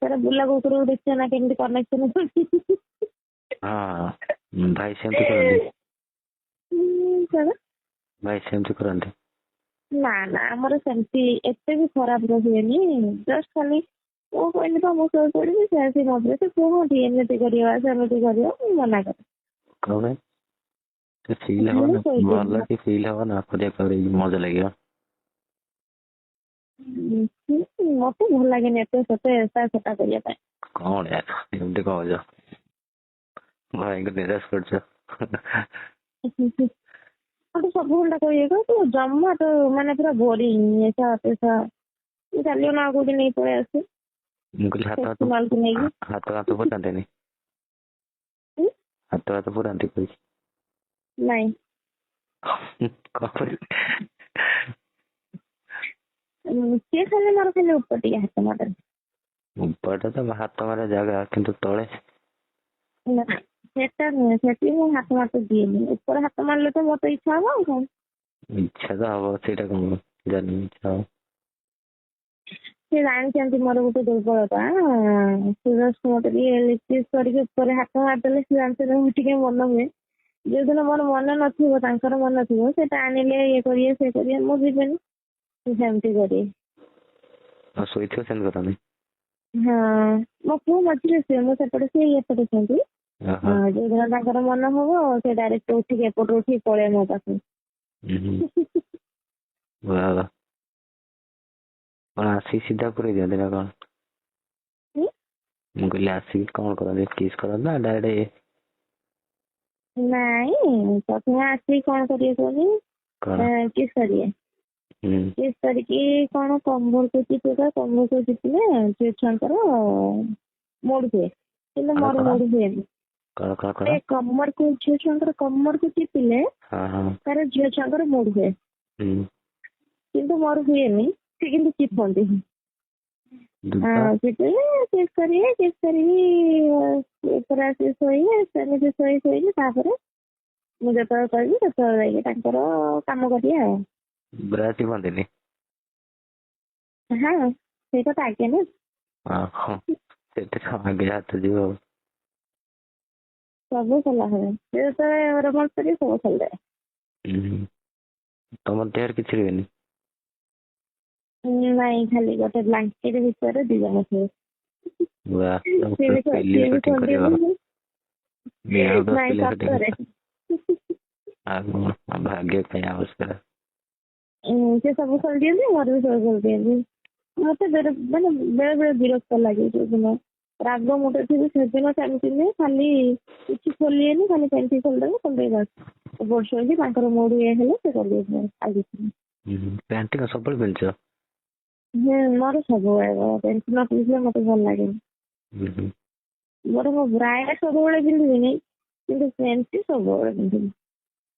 ତାର ବୁଲା କୁକୁରକୁ ଦେଖିଛ ନା କେମିତି କନେକ୍ସନ କରୁଛି। ହଁ, ଭାଇ ସେମିତି କରନ୍ତି। କଣ? ଭାଇ ସେମିତି କରନ୍ତି। ନା ନା, ଆମର ସେମିତି ଏତେ ବି ଖରାପ ହୁଏନି। ଜଷ୍ଟ ଖାଲି ମୁଁ କହିଲି ତ ମୁଁ ଶୋଇ ପଡିବି, ସେ ଆସି ମଝିରେ ସେ କୁହନ୍ତି ଏମିତି କରିବା ସେମିତି କରିବା, ମୁଁ ମନା କରେ। କଣ ପାଇଁ? ଫିଲ୍ ହବ ମୁଁ ନା, ଶୋଇପଡିବି। ଭଲ କି ଫିଲ୍ ହବ ନା, କରିବା ପାଇଁ ମଜା ଲାଗିବ। ମତେ ଭଲ ଲାଗେନି ଏତେ ସେତେ ଏଟା ସେଟା କରିବା ପାଇଁ। କଣ ୟାର, ଏମିତି କହୁଛ, ଭାଇଙ୍କୁ ନିରାଶ କରୁଛ। ମତେ ସବୁବେଳେ କହିବେ ତୁ ଜମା ତ ମାନେ ପୁରା ବୋରିଂ, ଏସା ତେସା, ଚାଲିବ ନା ଆଉ କୋଉଠି ନେଇ ପଳେଇ ଆସୁ। ମୁଁ କହିଲି ହାତ ହାତ ମାଲକୁ ନେଇକି ହାତ ହାତ ପୁରାନ୍ତିନି? ହାତ ହାତ ପୁରାନ୍ତି କହିଛି? ନାଇଁ। କଣ କରିବି? ସିଏ ଖାଲି ମୋର ଖାଲି ଉପର ଟିକେ ହାତ ମାରନ୍ତି। ଉପରଟା ତ ହାତ ମାରିବା ଜାଗା, କିନ୍ତୁ ତଳେ? ନା, ସେଟା ନୁହେଁ, ସେଠି ମୁଁ ହାତ ମାତ ଦିଏନି। ଉପରେ ହାତ ମାରିଲେ ତ ମତେ ଇଚ୍ଛା ହବ ଆଉ କଣ। ଇଚ୍ଛା ତ ହବ, ସେଇଟା କଣ ଜାଣିନି ଇଚ୍ଛା ହବ। ସେ ଜାଣିଛନ୍ତି ମୋର ଗୋଟେ ଦୁର୍ବଳତା। ସେ ଜଷ୍ଟ ମତେ ଟିକେ ଲିପ୍ କରିକି ଉପରେ ହାତ ମାରିଦେଲେ ସେ ଜାଣିଛନ୍ତି ମୁଁ ଟିକେ ମନ ହୁଏ। ଯୋଉଦିନ ମୋର ମନ ନଥିବ ତାଙ୍କର ମନ ଥିବ, ସେ ଟାଣିଲେ ଇଏ କରିବେ ସେ କରିବେ, ମୁଁ ଯିବିନି, ସେ ସେମିତି କରିବେ। ଆଉ ଶୋଇଥିବ ସେମିତି କରନ୍ତି? ହଁ, ମୋ ପୁଅ ମଝିରେ ଶୁଏ, ମୁଁ ସେପଟେ ଶୁଏ, ଇଏ ଏପଟେ ଶୁଅନ୍ତି। ଯୋଉଦିନ ତାଙ୍କର ମନ ହବ ସେ ଡାଇରେକ୍ଟ ଉଠିକି ଏପଟୁ ଉଠିକି ପଳେଇବେ ମୋ ପାଖକୁ। ବାଃ, କଣ ଆସିକି ସିଧା ପୁରେଇ ଦିଅନ୍ତି ନା କଣ? ମୁଁ କହିଲି ଆସିକି କଣ କରନ୍ତି, କିସ୍ କରନ୍ତି ନା ଡାଇରେକ୍ଟ? ନାଇଁ, ପ୍ରଥମେ ଆସିକି କଣ କରିବେ କୁହନି? କଣ? କିସ୍ କରିବେ। କିସ୍ କରିକି କଣ କମ୍ବଳକୁ ଚିପିବା, କମ୍ବଳକୁ ଚିପିଲେ ଝିଅ ଛୁଆଙ୍କର ମୋଡ ହୁଏ, କିନ୍ତୁ ମୋର ମୋଡ ହୁଏନି। କଣ କଣ କଣ? କମରକୁ, ଝିଅ ଛୁଆଙ୍କର କମରକୁ ଚିପିଲେ ତାର ଝିଅ ଛୁଆଙ୍କର ମୋଡ ହୁଏ, କିନ୍ତୁ ମୋର ହୁଏନି। ସେ କିନ୍ତୁ ଚିପନ୍ତି। ଚିପିଲେ କିସ୍ କରିବେ, କିସ୍ କରିକି ଉପରେ ଆସିକି ଶୋଇବେ। ସେମିତି ଶୋଇ ଶୋଇକି ତାପରେ ମୁଁ ଯେତେବେଳେ କହିବି ସେତେବେଳେ ଯାଇକି ତାଙ୍କର କାମ କରିବେ ଆଉ। ବ୍ରା ଚିପନ୍ତିନି? ହଁ, ସେଇଟା ତ ଆଗେ ନା। ହଁ, ସେଠି ତ ଆଗେ ହାତ ଯିବ। ସବୁ ଖୋଲା ହୁଏ, ସେ ଯେତେବେଳେ ରୋମାନ୍ସ କରିବେ ସବୁ ଖୋଲିଦେବେ। ତମ ଦେହରେ କିଛି ରୁହେନି? ନାଇଁ, ଖାଲି ଗୋଟେ ବ୍ଲାଙ୍କେଟ ଭିତରେ ଦି ଜଣ ଥିବେ। ନାଇଁ, ସତରେ। ଆଉ ଭାଗ୍ୟ ପାଇଁ ଆବଶ୍ୟକ। ସେ ସବୁ ଖୋଲି ଦିଅନ୍ତି, ମୋର ବି ସବୁ ଖୋଲି ଦିଅନ୍ତି। ମତେ ମାନେ ବେଳେ ବେଳେ ବିରକ୍ତ ଲାଗେ। ଯୋଉଦିନ ରାଗ ମୁଣ୍ଡ ଥିବ ସେଦିନ ସେମିତି ନୁହେଁ, ଖାଲି କିଛି ଖୋଲିବେନି, ଖାଲି ପେଣ୍ଟି ଖୋଲିଦେବେ, ଖୋଲିଦେଇ ବାସ୍ ଏପଟ ଶୋଇକି ତାଙ୍କର ମୁଡ୍ ଇଏ ହେଲେ ସେ କରିଦେଇଥିବେ, ଆଉ କିଛି ନାହିଁ। ପ୍ୟାଣ୍ଟି କଣ ସବୁବେଳେ ପିନ୍ଧୁଛ? ହୁଁ, ମୋର ସବୁବେଳେ ପେଣ୍ଟି ନ ପିନ୍ଧିଲେ ମତେ ଭଲ ଲାଗେନି। ମୋର ମୋ ବ୍ରାୟା ସବୁବେଳେ ପିନ୍ଧିବିନି, କିନ୍ତୁ ପେଣ୍ଟି ସବୁବେଳେ ପିନ୍ଧିବି।